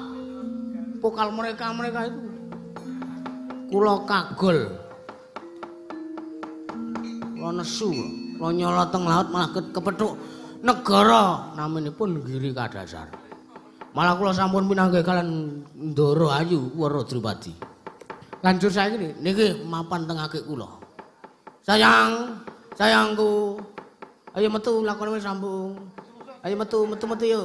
Pokal mereka-mereka itu. Kula kagol. Kula nesu, kula nyolot teng laut malah kepethuk negara naminipun Giri Kadasar. Malah kula sampun pinanggih kalian Ndara Ayu Wara Drupadi. Lanjut saiki niki mapan teng akik kula. Sayang, sayangku. Ayo metu lakone wis rampung. Ayo metu, metu-metu yo.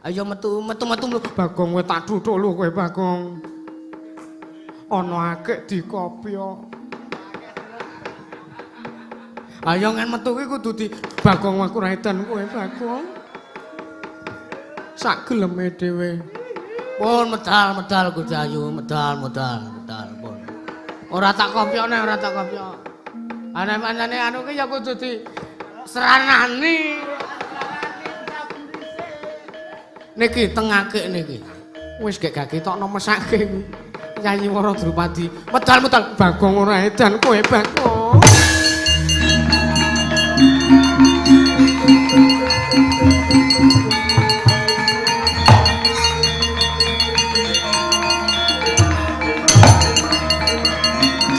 Ayo metu, metu-metu. Bagong kowe tak thuthuk lho kowe Bagong. Ana akik dikopyo. Ayo ngen metu ki kudu di Bagong aku ra edan kowe Bagong. Sak geleme dhewe. Pun medal medal Gusti Ayu, medal medal medal pun. Ora tak kopyone, ora tak kopyo. Aneh-aneh anu ki ya kudu di seranani. Niki teng akik niki. Wis gek gak ketokno mesake. Yayi Wara Drupadi. Medal-medal Bagong ora edan kowe Bagong.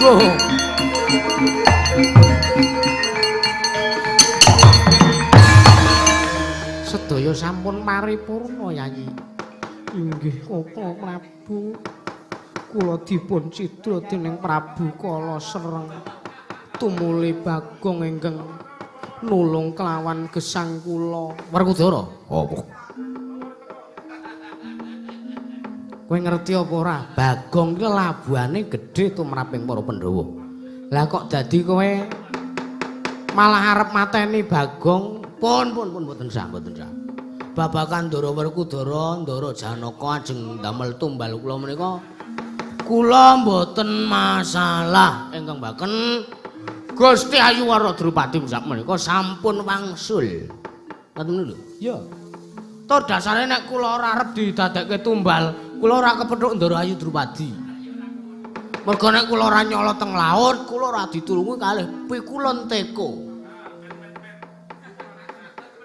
Oh. Sedaya sampun paripurna Yayi. Inggih Koko Prabu. Kula dipun cidra dening Prabu Kala Sereng. Tumuli Bagong ingkang nulung kelawan gesang kula. Werkudara. Apa? Kowe ngerti apa ora? Bagong ki labuhane gedhe tumraping para Pandhawa. Lah kok dadi kowe malah arep mateni Bagong? Pun pun pun mboten sah, mboten sah. Babagan Ndara Werkudara, Ndara Janaka ajeng ndamel tumbal kula menika kula mboten masalah ingkang baken Gusti Ayu Wara Drupadi sak menika sampun wangsul. Ngoten lho. Ya. Tur dasare nek kula ora arep didadekke tumbal, kula ora kepethuk Ndara Ayu Drupadi. Mergo nek kula ora nyolot teng laut, kula ora ditulungi kalih pikulun teko.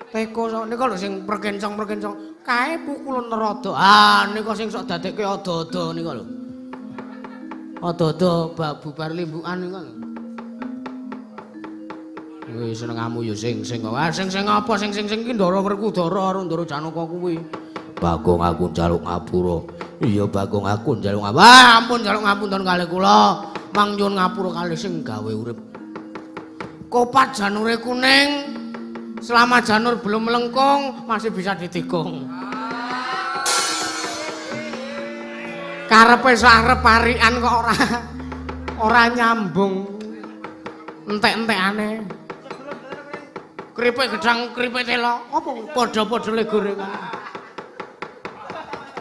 Teko nika lho sing perkencong-perkencong, kae pukulun nerada. Ah nika sing sok dadekke ada-ada nika lho. Ada-ada bubar limbukan nika lho. Wis senengamu ya sing-sing kok. Ah sing-sing apa sing-sing iki Ndara Werkudara karo Ndara Janaka kuwi. Bagong aku njaluk ngapura. Iya Bagong aku njaluk ngapura. Ah ampun njaluk ngapunten kalih kula. Mang nyuwun ngapura kalih sing gawe urip. Kopat janure kuning. Selama janur belum melengkung masih bisa ditikung. Karepe sak arep parikan kok ora nyambung. Entek-entekane. Kripik gedang, kripik telo, apa padha-padha le gorengan.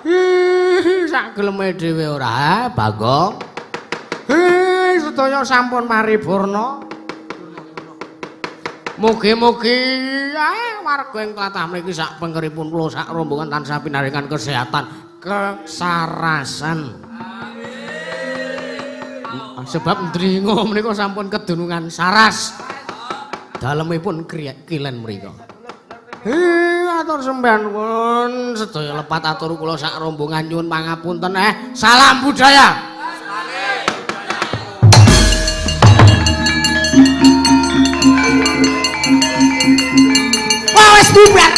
Hi, sak geleme dhewe ora, Bagong. Hi, sedaya sampun paripurna. Mugi-mugi warga ing tlatah mriki sak pengkeripun kula sak rombongan tansah pinaringan kesehatan, kesarasan. Amin. Sebab ndringo menika sampun kedunungan saras. Dalemipun kilen mriku. Hi, atur sembah nuwun sedaya lepat atur kula sak rombongan nyuwun pangapunten. Salam budaya. Wah, wis bubar.